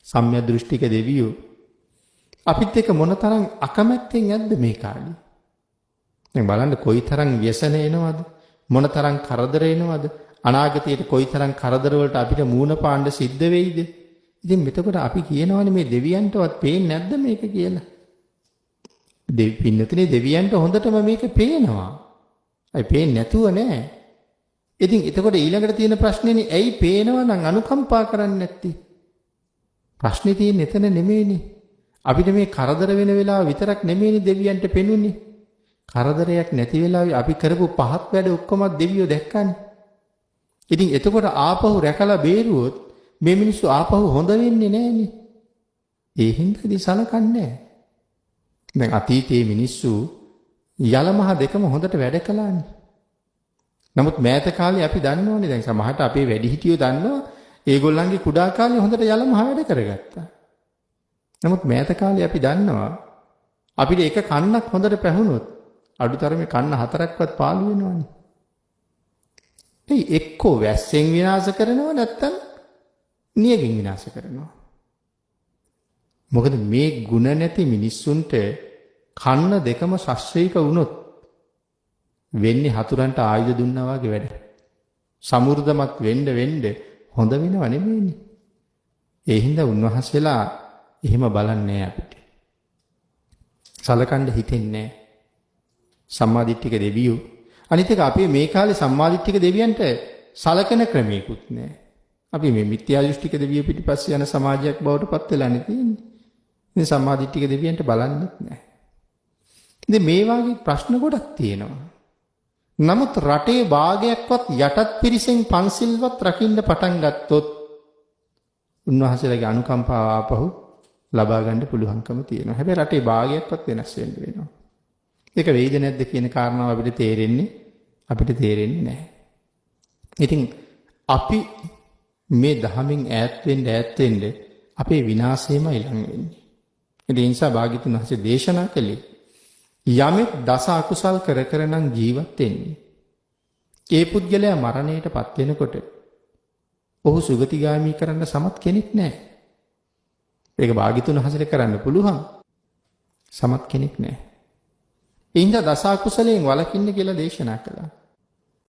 සම්‍යක් දෘෂ්ටික දෙවියෝ අපිත් එක්ක මොනතරම් අකමැත්තෙන් ඇද්ද මේ කාලේ. දැන් බලන්න කොයිතරම් ව්‍යසන එනවද? මොනතරම් කරදර එනවද? අනාගතයට කොයිතරම් කරදර වලට අපිට මූණ පාන්න සිද්ධ වෙයිද? ඉතින් මෙතකොට අපි කියනවනේ මේ දෙවියන්ටවත් පේන්නේ නැද්ද මේක කියලා. පින්නතුනේ දෙවියන්ට හොඳටම මේක පේනවා. අය පේන්නේ නැතුව නෑ. ඉතින් එතකොට ඊළඟට තියෙන ප්‍රශ්නේනේ ඇයි පේනවා නම් අනුකම්පා කරන්නේ නැත්තේ? ප්‍රශ්නේ තියෙන්නේ එතන නෙමෙයිනේ. අපිට මේ කරදර වෙන වෙලාව විතරක් නෙමෙයිනේ දෙවියන්ට පෙනුනේ. කරදරයක් නැති වෙලාවේ අපි කරපු පහත් වැඩ ඔක්කොම දෙවියෝ දැක්කනේ. ඉතින් එතකොට ආපහු රැකලා බේරුවොත් මේ මිනිස්සු ආපහු හොඳ වෙන්නේ නෑනේ. ඒ හින්දා ඉතින් සලකන්නේ නෑ. දැන් අතීතයේ මිනිස්සු යලමහ දෙකම හොඳට වැඩ කළානේ. නමුත් මෑත කාලේ අපි දන්නවනේ දැන් සමහරට අපේ වැඩිහිටියෝ දන්නවා ඒගොල්ලන්ගේ කුඩා කාලේ හොඳට යලමහ වැඩ කරගත්තා. නමුත් මෑත කාලේ අපි දන්නවා අපිට එක කන්නක් හොඳට පැහුනොත් අඩුතරමේ කන්න හතරක්වත් පාළු වෙනවනේ. ඒ එක්කෝ වැස්සෙන් විනාශ කරනවා නැත්තම් නියගෙන් විනාශ කරනවා. මොකද මේ ගුණ නැති මිනිස්සුන්ට කන්න දෙකම ශස්ත්‍රීක වුණොත් වෙන්නේ හතුරන්ට ආයුධ දුන්නා වගේ වැඩ. සමෘද්ධමත් වෙන්න වෙන්න හොඳ වෙනව නෙමෙයිනේ. ඒ හින්දා උන්වහන්සේලා එහෙම බලන්නේ අපිට. සලකන්න හිතෙන්නේ නැහැ. සම්මාදිට්ඨික දෙවියෝ අනිත් එක අපි මේ කාලේ සම්මාදිට්ඨික දෙවියන්ට සලකන ක්‍රමයකුත් නැහැ. අපි මේ මිත්‍යා දෘෂ්ටික දෙවියෝ පිටිපස්සේ යන සමාජයක් බවට පත් වෙලානේ තියෙන්නේ. ඉතින් සම්මාදිට්ඨික දෙවියන්ට බලන්නෙත් නැහැ. ඉතින් මේ වගේ ප්‍රශ්න ගොඩක් තියෙනවා. නමුත් රටේ භාගයක්වත් යටත් පිරිසෙන් පන්සිල්වත් රකින්න පටන් ගත්තොත් උන්වහන්සේලාගේ අනුකම්පාව ආපහු ලබා ගන්න පුළුවන්කම තියෙනවා. හැබැයි රටේ භාගයක්වත් වෙනස් වෙන්න වෙනවා. ඒක වෙයිද නැද්ද කියන කාරණාව අපිට තේරෙන්නේ නැහැ. ඉතින් අපි මේ දහමින් ඈත් වෙන්න ඈත් වෙන්න අපේ විනාශයමයි ලං වෙන්නේ. ඒ නිසා භාග්‍යතුන් වහන්සේ දේශනා කළේ යමෙක් දස අකුසල් කර කර නම් ජීවත් වෙන්නේ ඒ පුද්ගලයා මරණයට පත් වෙනකොට ඔහු සුගතිගාමී කරන්න සමත් කෙනෙක් නෑ. ඒක භාග්‍යතුන් වහන්සේට කරන්න පුළුවන්. සමත් කෙනෙක් නෑ. ඒ හින්දා දස අකුසලයෙන් වළකින්න කියලා දේශනා කළා.